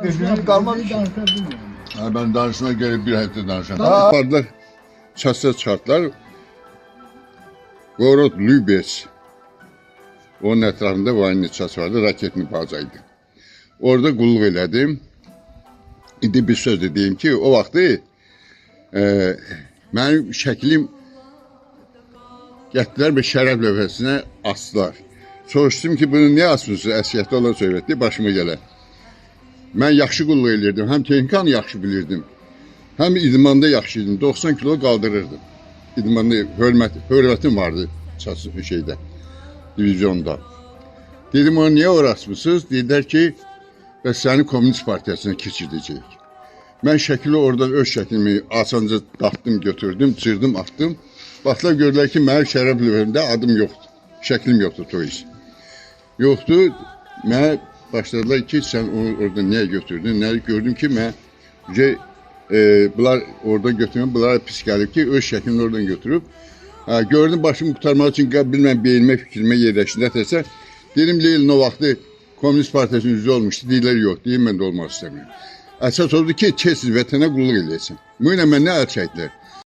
Bizim qalmadı ki. Ha, ben danışma gerek bir hafta danışam. Apardılar, çatsa çıxartdılar. Gorod Lübets. Onun ətrafında vayni çat vardı, raketni bazaydı. Orada qulluq elədim. İndi bir söz də deyim ki, o vaxtı e, mənim şəklim gətirdilər bir şərəf lövhəsinə asdılar. Soruşdum ki, bunu niyə asmısınız? Əskiyyətdə olan söhbətdir, başıma gələr. Mən yaxşı qulluq eləyirdim, həm texnikanı yaxşı bilirdim, həm idmanda yaxşı idim. 90 kilo qaldırırdım. İdmanda hörmətim vardı şeydə, divizyonda. Dedim onu niyə ora asmısınız? Dedilər ki, bəs səni Komünist Partiyasına keçirdəcəyik. Mən şəkili oradan öz şəklimi asanca dartdım, götürdüm, cırdım, atdım. Baxdılar gördülər ki, mənim şərəf lövhəmdə adım yoxdur. Şəklim yoxdur, toyis. Yoxdur. Mənə başladılar ki, sən onu orada niyə götürdün? Nə gördüm ki, mən bunlar orada götürməm, bunlara pis gəlib ki, öz şəklini oradan götürüb. Ha, gördüm başımı qurtarmaq üçün bilməm beynimə, fikrimə yerləşdi. Nətərsə dedim Lenin o vaxtı Komünist Partiyasının üzvü olmuşdu. Deyirlər yox, deyim mən də olmaq istəmirəm. Əsas odur ki, tez vətənə qulluq eləyəsən. Bu ilə mən nə əl çəkdilər?